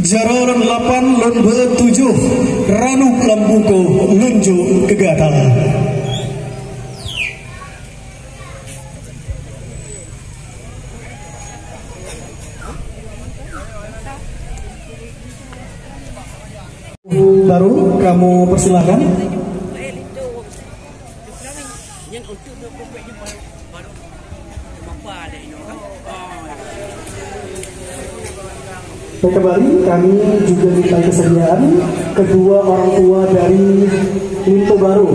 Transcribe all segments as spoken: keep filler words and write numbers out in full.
Jaroe lapan lôn beuet tujoh, ranub lam bungkôh lôn jok keu gata. Baru kamu persilakan. Dan kembali kami juga minta kesediaan kedua orang tua dari Linto Baru.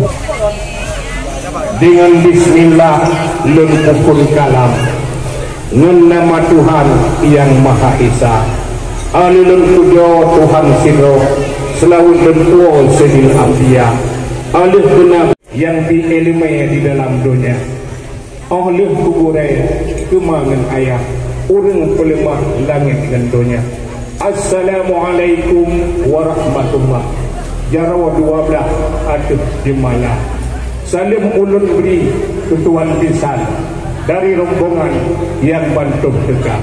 Dengan bismillah lôn pukon kalam. Ngon nama Tuhan Yang Maha Esa. Aleuh lôn pujoe Tuhan sidroe, seulaweuet lôn tuwoe Saidil Anbiya. Aleuh keu Nabi nyang bi iéleumé di dalam donya. Óh lheueh keu gurée, keu ma ngon ayah, ureuëng peuleumah langét ngon donya. Assalamualaikum warahmatullah. Jaroe dua blaih ateueh jeumala. Saleuem ulôn bri keu tuan bisan dari rombongan nyang bantoh teuka.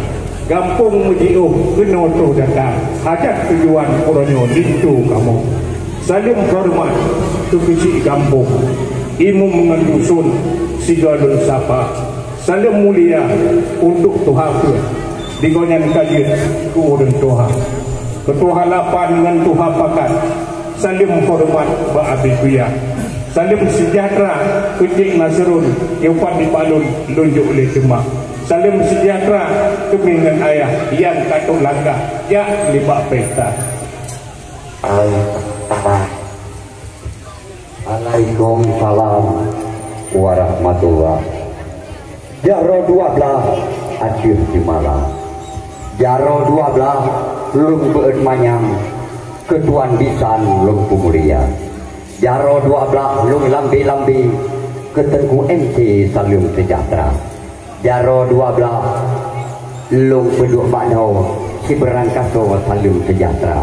Gampông meujiôh keunoe troh datang, hajat tujuan uroe nyoe linto kamoe. Saleuem horeumat keu keuchik gampông, imum ngon dusun sigoe lôn sapa. Saleuem mulia untuk tuha peuet, di gobnyan ka jeuet keu ureuëng tuha. Keu tuha lapan ngon tuha pakat, saleuem horeumat bak Abi Kuya. Saleuem seujahteura keu Cék Nasrun, nyang pat nibak lôn, lôn jok lé teuma. Saleuem seujahteura keu mi ngon ayah nyang ka trok langkah jak nibak pesta. Alaikum salam warahmatullah. Jaroe dua blaih ateueh jeumala. Jaroe dua blaih lôn beuet manyang keu tuan bisan lôn peumulia. Jaroe dua blaih lôn lambe-lambe keu Teungku M C saleuem seujahteura. Jaroe dua blaih lôn peuduek bak droe sibeurangkasoe saleuem seujahteura.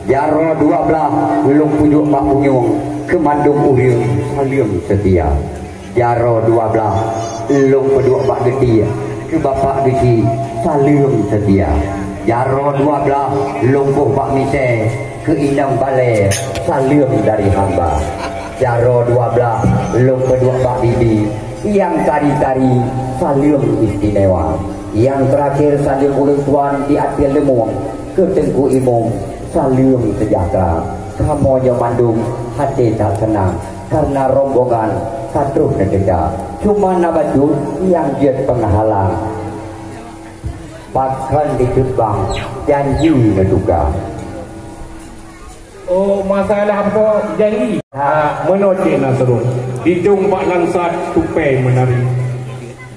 Jaroe dua blaih lôn peuduek bak punyueng keu mandum ureuëng saleuem seutia. Jaroe dua blaih lôn peuduek bak geutiek keu bapak geuchik saleuem seutia. Jaroe dua blaih lôn boh bak misée keu inong balée saleuem dari hamba. Jaroe dua blaih lôn peuduek bak bibi nyang tari-tari saleuem istimewa. Nyang teurakhir saleuem ulôn tuan di ateueh leumong keu Teungku Imum saleuem seujahteura. Kamoe nyoe mandum até that seunang kareuna rombongan ka troh neuteuka. Cuma na bacut nyang jeuet peunghalang. Pakon dikeubang janji neutuka. Oh, masalah apa janji? Ha, meunoe Cék Nasrul. Dicong bak langsat tupai meunari.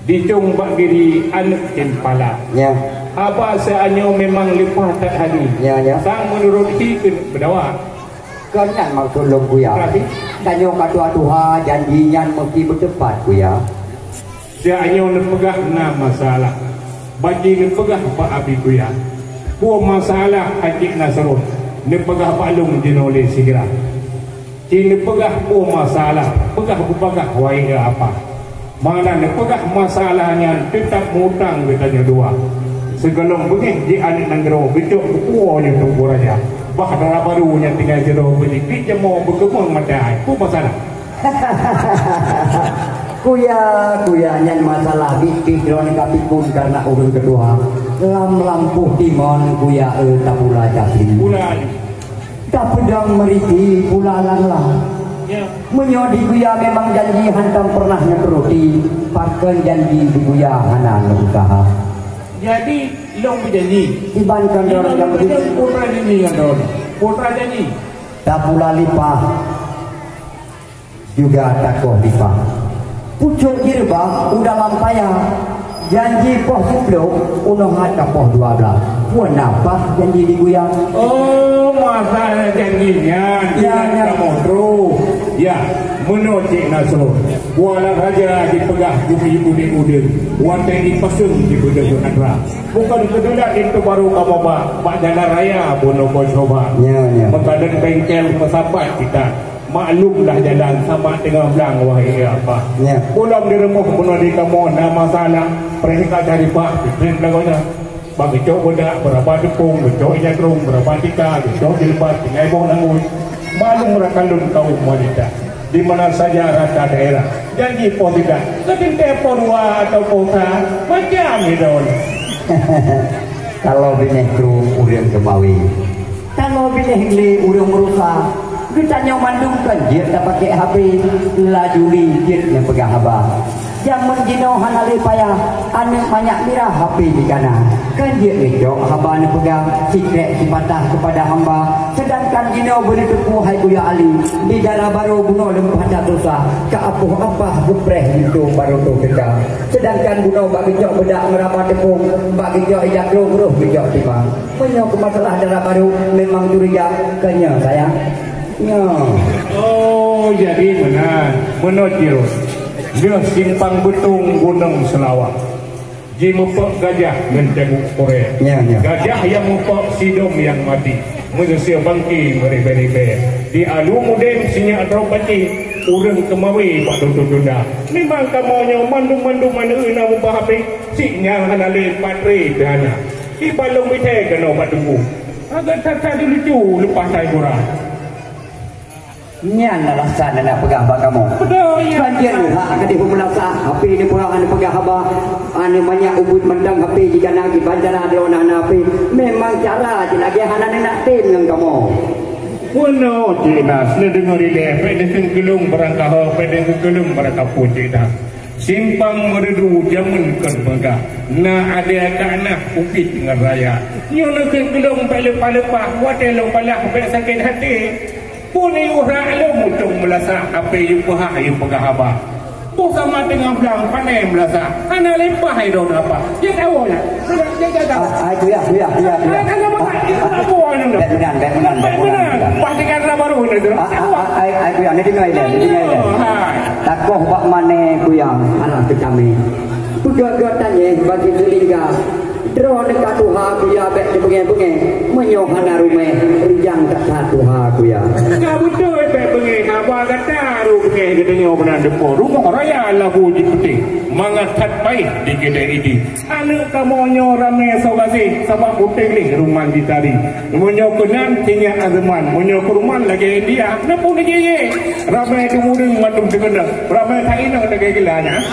Dicong bak giri aneuk cempala. Ya. Haba seuanyoe memang leupah that hali. Ya, ya. Sang meunurot hi keuneuk beudawa. Kon nyan maksud lôn, Buya. Berarti? Tanyoe ka tuha-tuha, janji nyan meusti beuteupat, Buya. Siat nyoe neupeugah na masalah. Bak jih neupeugah bak Abi Kuya. Peue masalah Cék Nasrul? Neupeugah bak lôn jinoe lé sigra. Ci neupeugah peue masalah, peugah bubagaih wahé apa. Mana neupeugah masalah nyan teutap meu-utang geutanyoe dua. Sigohlom beungéh jih aneuk nanggroe geucok geupuwoe nyoe Teungku Raja. Bah dara barô nyang tinggai sidroe beujiklik jamoe beukeumong maté hai. Peue masalah? Kuya, kuya, nyan masalah biet-biet droeneuh ka pikun kareuna ureuëng keutuha. Lam lampôh timon, kuya, eu, tapula capli. Pula. Tapeudong meuriti pula lam-lam. Ya. Meunyoe di kuya memang janji hantom pernah neupeuruti, pakon janji di kuya hana neuuseuha. Jadi, lôn beujanji. Iban kon droeneuh nyang beujanji. Putra janji ngon droeneuh. Putra janji. Tapula lipah. Juga takoh lipah. Pucok jireubah u dalam paya. Janji poh siplôh, unoe hat ka poh dua blaih. Peue na bah janji di kuya? Oh, masalah janji nyan, ya, ingat ya. Kamoe droe. Ya, meunoe Cék Nasrul. Kuala Raja jipeugah geubi udeb-udeb. Watée jipaseueng jibeudôh atra. Bukon keudulat linto barô kamoe ba, bak jalan raya bunoe Kocoba. Ya, ya. Meukadeung bengkel meusapat kita. Maklum dah jalan sapat teungoh blang, wahé apa. Ya. Pulang di rumoh bunoe di kamoe na masalah, preh ka cari pak, preh lagoe nyan. Bak geucok beudak, beuraba teupông, geucok jatrong, beuraba tika, geucok jilbab, tinggai boh languet. Maklum rakan lôn kaum wanita, di mana saja rata daerah, janji poh teuga, keuteuntèe poh dua atawa poh sa, macam nyoe. Kalau binéh krueng ureueng keumawe, kalau binéh glé ureueng meurusa, geutanyoe mandum kon jeuet tapakèk H P, laju lé jeuet neupeugah haba. Jameun jinoe hana lé payah, aneuk manyak mirah H P jih ka na. Kan jeuet neucok haba neupeugah, sikrek sipatah keupada hamba. Seudangkan jinoe beuneuteupeu hai Buya Ali, di dara barô bunoe leumpah that susah, ka apoh apah geupreh linto barô toh teuka. Seudangkan bunoe bak geucok beudak meuraba teupông, bak geucok ija krông roh geucok timang. Meunyoe keu masalah dara barô memang curiga, kon nyoe sayang. Nyoe. Oh, jadi meunan. Meunoe jih. Nyoe Simpang Beutông Gunong Seulawah. Jimeupok gajah ngon cabut korek. Ya, ya. Gajah nyang meupok sidom nyang mati. Meuseusia bangke meuribée-ribée. Di Alu Mudeng sinyak droe pati. Ureueng keumawe bak dudoe tunda. Memang kamoe nyoe mandum-mandum aneuk na mubah habéh. Cit nyang hana lé patre pih hana. Iban lôn mithée keunoe bak teungku. Agak that-that dilucu leupah tai gura. Nyan alasan aneuk peugah bak kamoe. Beutôi, ya. Kan jeuet lé hak ka dihue meulasah, H P neupeugah, aneuk peugah haba, aneuk manyak ubit mantong H P jih ka na, kiban cara droe na hana H P. Memang cara jih lagée hana neunak tem ngon kamoe. Bunoe Cik Nas, neudeungoe ilée, bék deukeue keulong barangkaho, bék deukeue keulong barangkapeue Cik Nas. Simpang Meureudu jameun kon peugah, na adée ka na ubit ngon raya. Nyoe neukeue keulong bék leupah-leupah, watée lôn balah bék sakét até. Pun yue rak lôn mutông meulasah, H P yue peuhah yue peugah haba. Boh sama teungoh blang pané meulasah, hana lé pah idong apa. Jeuet awai na. Ai, ai, kuya, kuya, kuya, kuya. Hana, hana makai, hana buah ni. Bék meunan, bék meunan, bék meunan. Bah tinggai na baru ni tu. Ah, ah, ah, ai, ai, kuya, ni tinggai deh, ni tinggai deh. Hai. Takoh bak mané kuya, hana keucamé. Peugah-gah tanyong bagi teulingga. Droeneuh ka tuha kuya bék teubeungéh-beungéh, meunyoe hana ruméh, rijang that-that tuha kuya. Ka beutôi bék beungéh, haba gata ru beungéh geutanyoe meunan dipo. Rumoh raya labu jipeutéh, mangat that paih di keudè Idi. Aneuk kamoe nyoe ramé soe gaséh, sabab putéh lé ruman jitari. Meunyoe keunan sinyak Azman, meunyoe keuruman lagée India, neupun jih-jih. Ramé teumureueng mandum teukeunong, ramé tainong lagée gila nyan.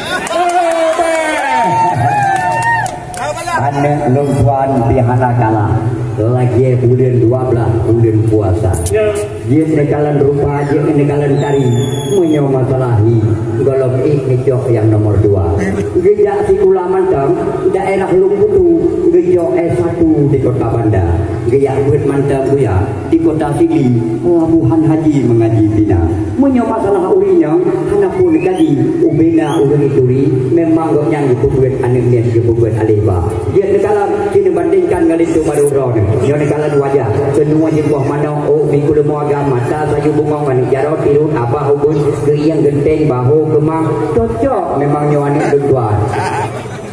Aneuk lôn tuan pih hana kalah, lagée buleuen dua blaih buleuen puasa. Ya. Jeuet neukalon rupa, jeuet neukalon tari, meunyoe masalah hi, gohlom ék neucok nyang nomor dua. Geujak sikula mantong, daerah Lhokseutu, geujok S satu di Kota Banda. Geujak beuet mantong kuya, di Kota Sigli, Labuhan Haji meungaji pih na. Meunyoe masalah ureueng inong, hana peue neukaji, ubena ureueng ituri, memang gobnyan geupeubeuet aneuk miet geupeubeuet aléh ba. Jeuet neukalon, ci neubandingkan ngon linto barô droeneuh. Nyoe neukalon wajah, keunoe jipoh manok, ôk, bingkôh leumo agam, mata sayu bungong, aneuk jaroe tirot, abah ubeut, geuieng geunteng, bahô keumah, cocok memang nyoe aneuk lôn tuan.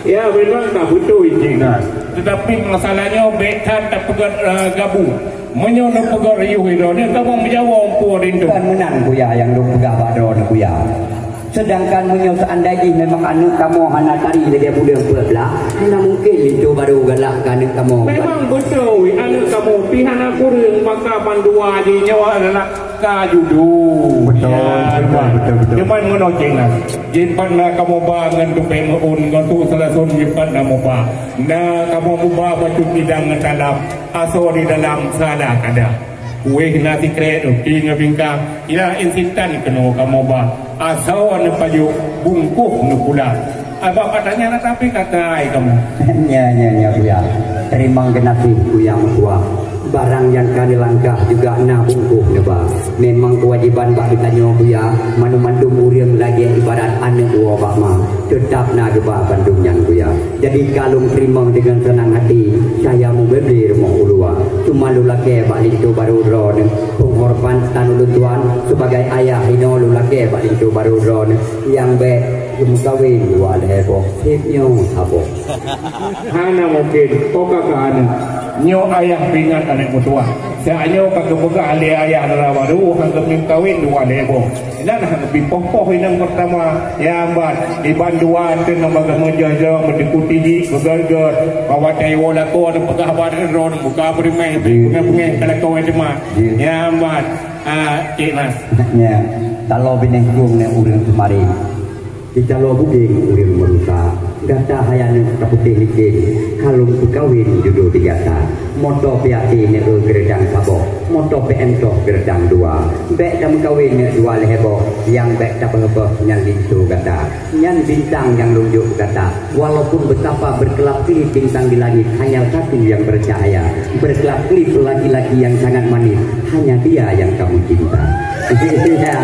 Ya, memang ka beutôi Cik Nas. Tetapi masalahnya bék that tapeugét, eh, gabu. Meunyoe neupeugét riuh droeneuh, kamoe meujawoe peue rindu. Kan meunan kuya nyang lôn peugah bak droeneuh kuya. Sedangkan meunyoe seandai jih memang aneuk kamoe hana tari lagée buleuen peuet blaih, hana mungken linto barô galak keu aneuk kamoe. Memang beutôi, aneuk kamoe pih hana kureueng, maka bandua jih nyoe adalah ka judo. Beutôi, ya, beutôi, beutôi, beutôi. Cuman meunoe Cik Nas, jipat na kamoe ba ngon tupée meu'un, ngon tu seulason jipat na muba. Na kamoe muba bacut bidang ngon talam, asoe di dalam salah kada. Kuéh na sikrek, ruti ngon bingka, ya insintan keunoe kamoe ba. Asoe neupajoh, bungkôh neupula. Abah patanya na tapi kakai kamoe. Nya, nya, nya, Buya. Teurimong geunaséh, Buya meutuah. Barang nyang ka neulangkah juga na bungkôh neuba. Memang keuwajéban bak geutanyoe, Buya, mandum-mandum ureuëng lagée ibarat aneuk woe bak ma. Teutab na geuba bandum nyan, Buya. Jadi ka lôn teurimong deungon seunang hati, cahya mubéblé rumoh ulua. Cuma lôn lakée bak linto barô droeneuh, peunghormatan ulôn tuan, sebagai ayah inoe lôn lakée bak linto barô droeneuh, nyang bék Geumeukawen dua lhèe boh, seb nyoe saboh. Hana mungken, oh ka keu aneuk. Nyoe ayah peuingat aneuk meutuwah. Siat nyoe ka geupeugah lé ayah dara barô, han geumeukawen dua lhèe boh. Inan han geubi poh-poh inong peurtama. Ya, ban, iban dua teuh nang bagaimana jih-jih, meudeukuti jih, beugöt-göt. Bahwa taiwoe lakoe, neupeugah bak droeneuh, buka peureumèh, beungèh-beungèh ka lakoe teuma. Ya, ban, ah, Cik Nas. Nya, taloe binéh kông nyan ureueng teumari. Di taloe bugeng ureueng meurusa, gata hai aneuk ka putéh licén, ka lôn peukawen judoe di gata. Moto peuaté neueu geureudang saboh, moto peuéntoh geureudang dua. Bèk tameukawen neuk dua lhèe boh, nyang bèk tabeuh-beuh nyan linto gata. Nyan bintang nyang lôn jok gata. Walaupun betapa berkelap-kelip bintang di langit, hanya satu yang bercahaya. Berkelap-kelip laki-laki yang sangat manis, hanya dia yang kamu cinta. Iya.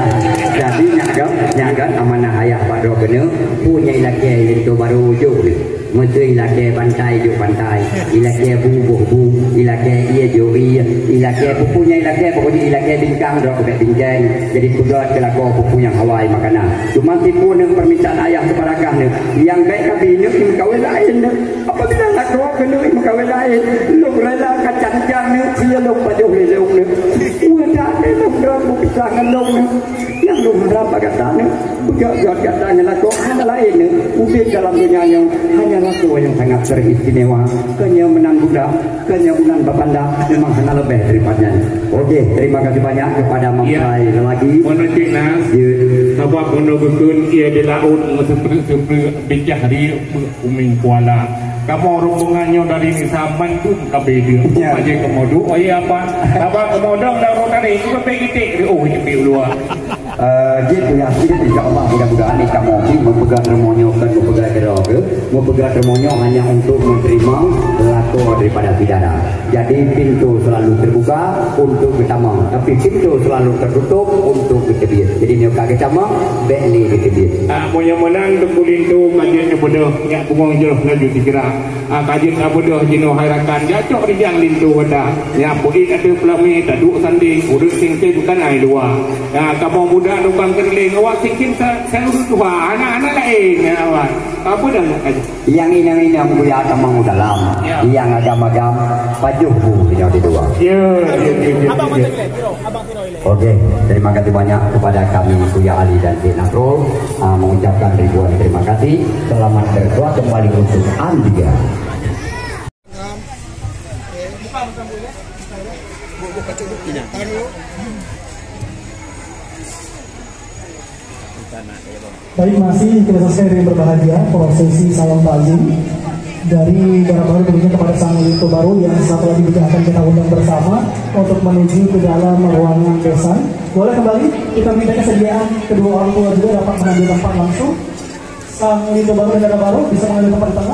Jadi, nyan kan, nyan kan amanah ayah bak droe keunoe, peue nyang ilakèe linto barô jok nyoe. Meuseu ilakèe bantai jok bantai, ilakèe bu boh bu, ilakèe ie jok ie, ilakèe peue-peue nyang ilakèe, pokoknya ilakèe bingkang droe keu bèk bingkang. Jadi peugöt keu lakoe peue-peue nyang hawa makanan. Cuma tipu nyoe permintaan ayah keupada kah nyoe, nyang bèk kabi nyoe meukawen laén nyoe. Apabila lakoe keuneuk meukawen laén, lôn rela ka can-can nyoe, siat lôn pajoh lé lôn nyoe. Udah lé lôn droe meupisah ngon lôn nyoe. Nyang lôn harab bak gata nyoe, beugöt-göt gata ngon lakoe hana laén nyoe. Udép dalam donya nyoe hanya lakoe nyang sangat teristimewa. Keu nyoe meunan budak, keu nyoe meunan babanda, memang hana leubeh daripada nyan. Oke, terima kasih banyak kepada Ya. mempelai lelaki. Meunan cit Nas. Ya. Sabab meunan bukon ia di laôt meuseupreuk-seupreuk bicah riyeuk Uming Kuala. Kamoe rombongan nyoe dari Nisa mandum ka beda. Ya. Aja kamoe duek, oh iya apa? Apa kamoe dong dah roh tadi, itu kan pergi tik di oh, itu di luar. Eh, jih tu yang sih, insya Allah, mudah-mudahan ni kamoe pun meupeugah rumoh nyoe kan meupeugah kira ke, meupeugah rumoh nyoe hanya untuk menerima lakoe daripada saudara. Jadi pintu selalu terbuka untuk bertama, tapi pintu selalu tertutup untuk bertebis. Jadi nyoe ka geutamong, bèk lé geuteubiet. Ah, meunyoe meunan Teungku Linto ka jeuet neubeudôh, nyak bungöng jroh laju sigeura. Ah, ka jeuet neubeudôh jinoe hai rakan, jak cok rijang linto gata. Nyak peuék ateueh peulamé, taduek sandéng, ureueng singkém kan ai luwa. Ah, kamoe muda lubang keureuléng, awak singkém sa-, sa ureueng tuha, anak-anak laén nyan awak. Apa dah nak kaji? Nyang inong-inong buya tamong u dalam, Ya. nyang agam-agam pajoh bu nyoe di luwa. Ya, ya, ya, ya, Abang ya. Mantap, Abang. Oke, terima kasih banyak kepada kami Buya Ali dan Cik Nasrul, ah, mengucapkan ribuan terima kasih. Selamat berdoa kembali untuk Anda. Baik, masih kita selesai dengan berbahagia prosesi salam takzim dari dara barô tentunya kepada sang linto barô yang satu lagi juga akan kita undang bersama untuk menuju ke dalam ruangan besan. Boleh kembali kita minta kesediaan kedua orang tua juga dapat mengambil tempat langsung. Sang linto barô dan dara barô bisa mengambil tempat di tengah.